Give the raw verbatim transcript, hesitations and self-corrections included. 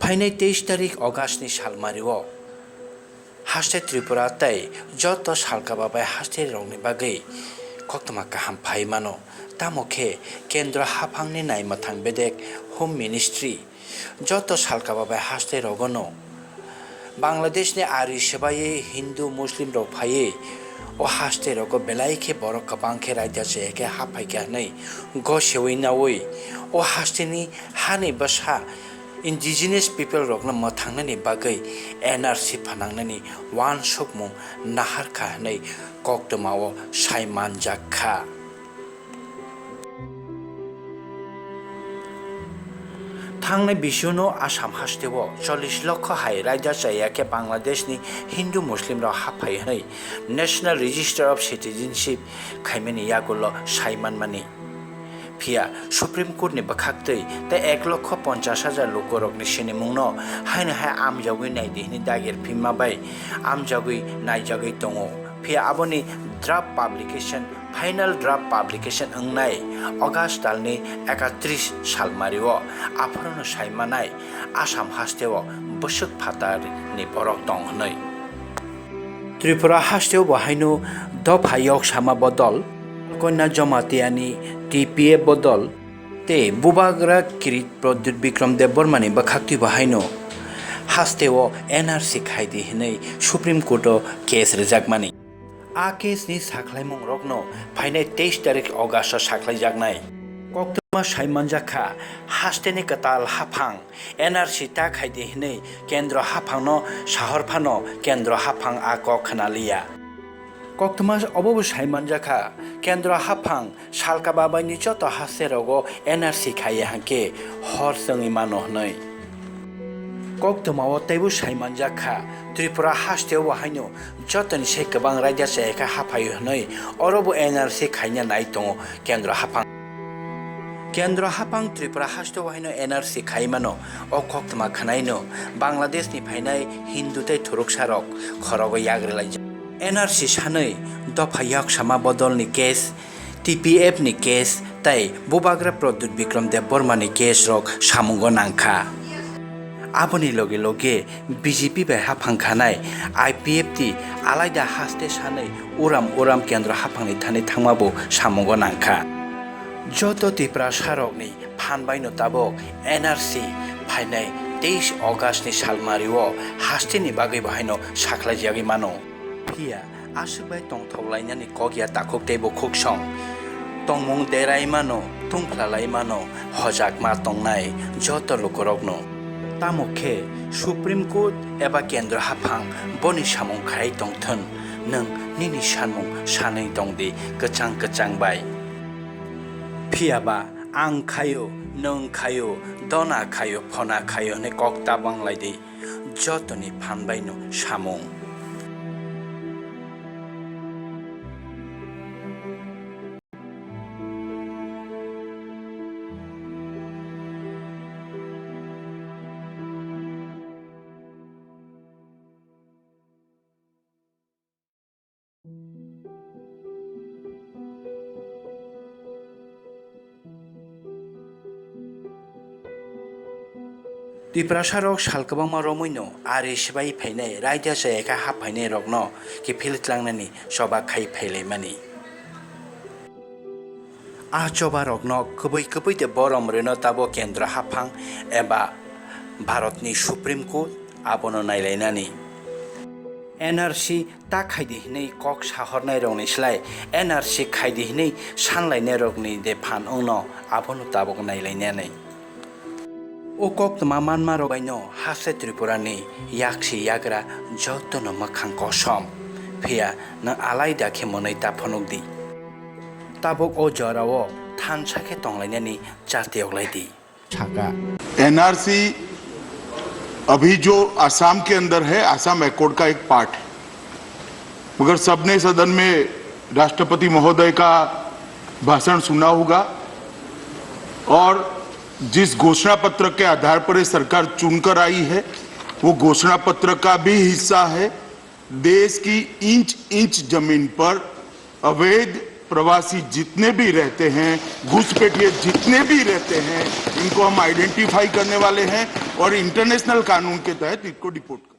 Phainai teis tarik August ni salmario haste Tripura tei joto salkaba bai haste rokni bagwi koktwma kaham phai mano. Tamo khe kendro haphangni naimwthang bedek Home Ministry joto salkaba bai haste rogono Bangladesh ni ari swbaiwi Hindu Muslim rok phaiwi o haste rogo belai khe borok kwbang khe raida chaya khe haphaikha hwnwi gosewi naui o haste ni hani bwsa indigenous people rokno mwthangnani bagwi N R C phanangnani uansukmung naharkha hwnwi koktwmao sai manjak kha. Thangnai bisuno Assam hasteo chollish lokho hai raida chaya khe Bangladesh ni Hindu Muslim rok haphai hwnwi National Register of Citizenship khaimani yagulo sai manmani. Phiya Supreme Court ni bwkhaktwi tei ek lokho ponchash hajar lukurokni sinimungno haino hai amjagwi naidi hwnwi dagir phimma bai amjagwi naijagwi tongo. Phiya aboni draft publication, final draft publication wngnai August talni ekatris salmario aphorono sai manai Assam hasteo bwswk phatarni borok tong hwnwi. Tripura hasteo bo haino dopha yok sama bodol, Konya Jamatia ni T P F bodol, tei Bubagra Kirit Pradyut Bikram Debbarma ni bwkhaktwi bo haino hasteo N R C khai di hwnwi Supreme Court o case rwjakmani. A case ni sakhlaimung rokno phainai teis tarik August o sakhlaijaknai. Koktwma sai manjak kha, haste ni kwtal haphang N R C ta khai di hwnwi kendro haphangno sahor phano kendro haphang a kok khna liya. Koktwma obo bo sai manjak kha, kendro haphang salka babaini joto haste rogo N R C khaiya hwnkhe hor chwngwi mano hwnwi. Koktwmao teibo sai manjak kha, Tripura hasteo bo haino jotoni se kwbang raida chaya khe haphaio hwnwi oro bo N R C khaina nai tongo kendro haphang. Kendro haphang Tripura hasteo haino N R C khai mano. O koktwma khwnaino Bangladesh ni phainai Hindu tei thuruksa rok khorogo yagri laijak. N R C sanwi dopha yaksama bodolni case, T P F ni case tei Bubagra Pradyut Bikram Debbarma ni case rok samungo nangkha. Aboni loge loge B J P bai haphang khanai I P F T alaida haste sanwi uram uram kendro haphangni thani thangma bo samungo nangkha. Joto Tiprasa rokni phan baino tabuk N R C phainai teis August ni salmario hasteni bagwi bo haino sakhlaijagwi mano. Phiya aswk bai tongthok lainani kok ya takhuk tei bukhuk song. Tongmung derai mano, tungphla lai mano, hojak ma tongnai joto lukurokno. Tamo khe Supreme Court eba kendro haphang boni samung khai tongthun, nwng nini sanmung sanwi tongdi kwchang kwchang bai. Phiya ba ang khaio, nwng khaio, dona khaio, phona khaio hwnwi kok ta bang lai di. Jotoni phan baino samung. Tiprasa rok sal kwbangma romwi no ari swbai phainai, raida chaya khe hap phainai rok no kiphil tlangnani choba khai phailaimani. A choba rok no kwbwi kwbwi de borom rwno tabo kendra haphang eba Bharat ni Supreme Court abono nailainani. N R C ta khaidi hinwi kok sahornai rokni slai N R C khaidi hinwi sanlainai rokni de phan wngno abono tabuk nailainani. O koktwma manma rok baino haste Tripura ni yaksi yagra jotono mwkhang kosom, phiya nwng alaida khe mwnwi ta phunuk di. Tabuk o jorao thansa khe tonglainani chati oglai di. Saka. N R C अभी जो आसाम के अंदर है, आसाम एकॉर्ड का एक पार्ट है, मगर सबने सदन में राष्ट्रपति महोदय का भाषण सुना होगा और जिस घोषणा पत्र के आधार पर ये सरकार चुनकर आई है, वो घोषणा पत्र का भी हिस्सा है। देश की इंच इंच जमीन पर अवैध प्रवासी जितने भी रहते हैं, घुसपैठिए जितने भी रहते हैं, इनको हम आइडेंटिफाई करने वाले हैं। और इंटरनेशनल कानून के तहत इनको डिपोर्ट